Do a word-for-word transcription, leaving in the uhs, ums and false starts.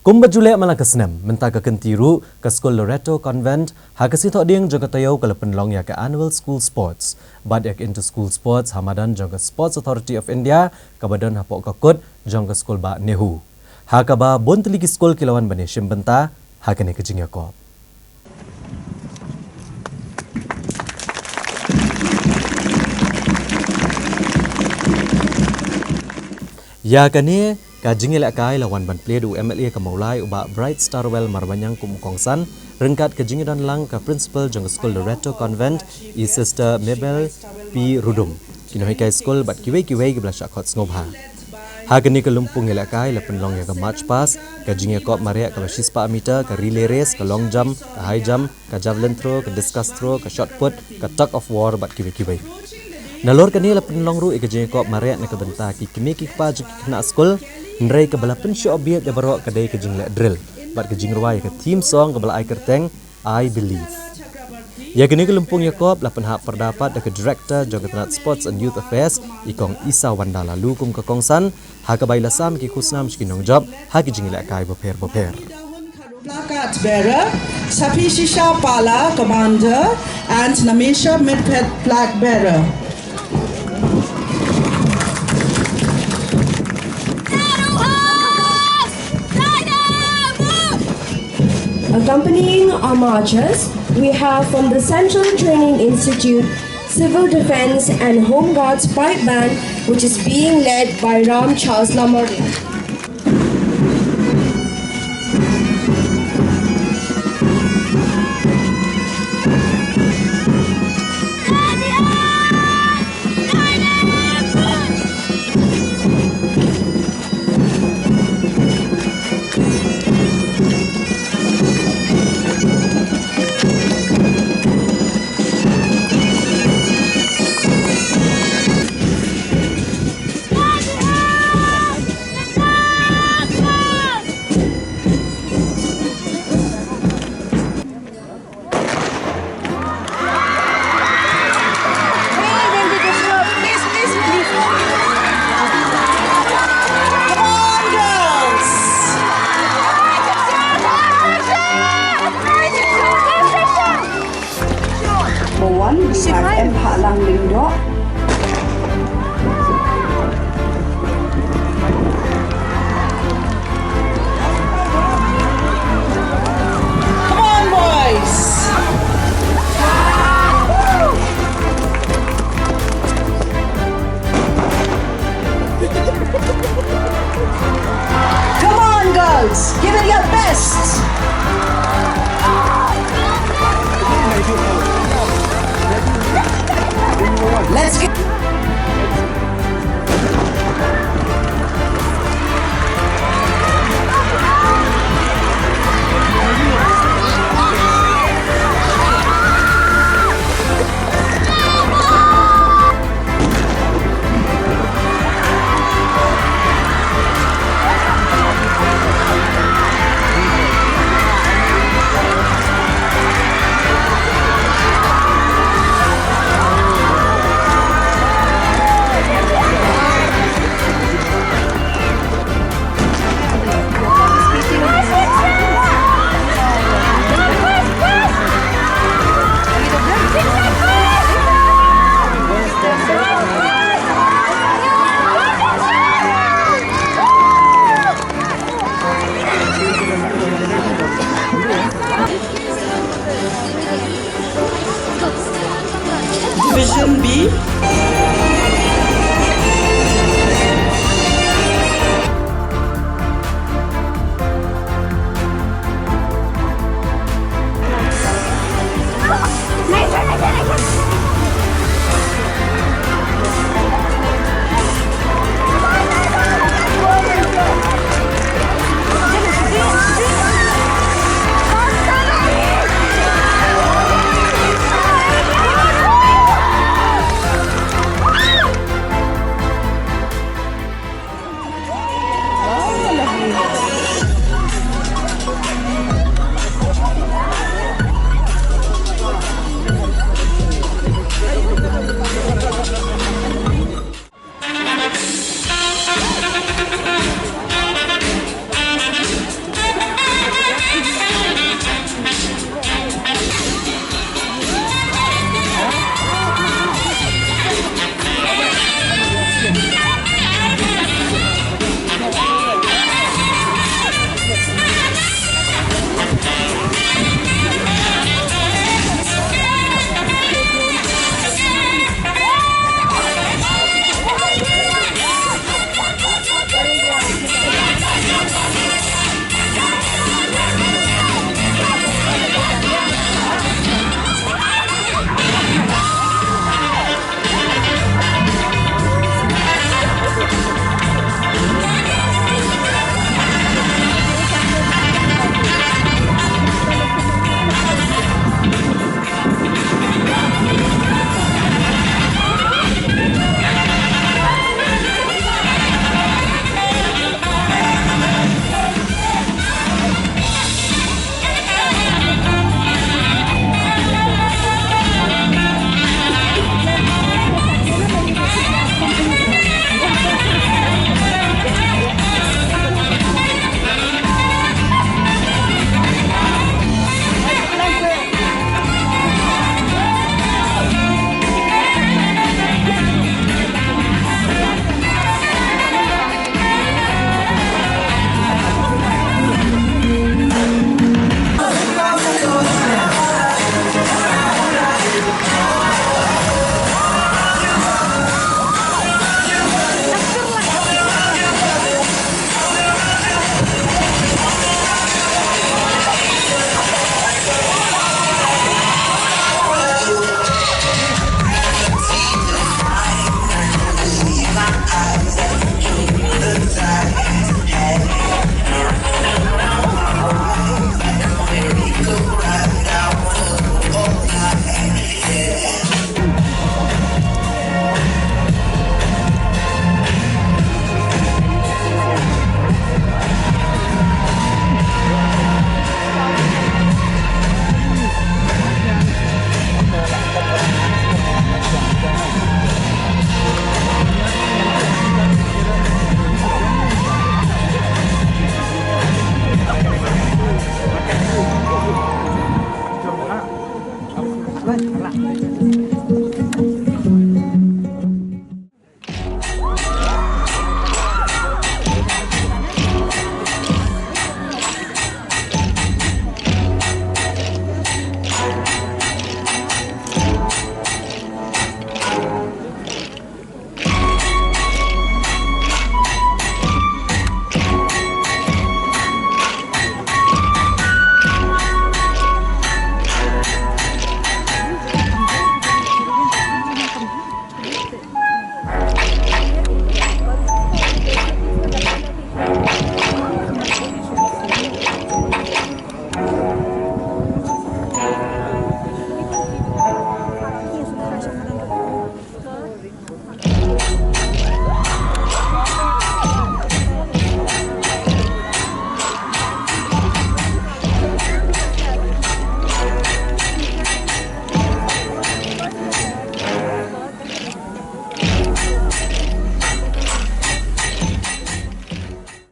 Kumba ju leh man la ka snem, mynta ka kynti ruh, ka skul Loreto Convent, ha ka sngi Thohdieng jong ka taïew ka la pynlong ïa ka Annual School Sports bad ïa ka Inter School Sports ha madan jong ka Sports Authority of India, kaba don hapoh ka kut jong ka skul bah NEHU, ha kaba bun tylli ki skul ki la wan ban ïashim bynta ha kane ka jingïakop. Ïa kane ka jingïalehkai la wan ban plie da u MLA ka Mawlai u bah Brightstarwell Marbaniang kum u kongsan, ryngkat ka jingïadon lang ka Principal jong ka skul Loreto Convent, i Sister Mabel P Rudum, ki nonghikai skul bad kiwei kiwei kiba la shah khot sngewbha. Ha kane ka lympung ïalehkai la pynlong ïa ka march past, ka jingïakop mareh kaba shispah meter, ka relay race, ka long jump, ka high jump, ka javelin throw, ka discus throw, ka shot put, ka tug of war bad kiwei kiwei. Nalor kane la pynlong ruh ïa ka jingïakop mareh na ka bynta ki kmie ki kpa jong ki khynnah skul, hynrei kaba la pynshoh bieit ïa baroh ka dei ka jingleh drill bad ka jingrwai ïa ka theme song kaba la ai kyrteng I Believe. Ïa kane ka lympung ïakop la pynhap pyrda pat da ka Director jong ka tnat Sports and Youth Affairs, i Kong Isawanda Laloo kum ka kongsan, ha kaba i la sam ïa ki khusnam sha ki nongjop ha ki jingïalehkai bapher bapher. Placard bearer, Saphishisha Pala, Commander, and Namisha Mitphet, flag bearer. Accompanying our marchers, we have from the Central Training Institute, Civil Defence and Home Guards Pipe Band, which is being led by Ram Charles Lamare.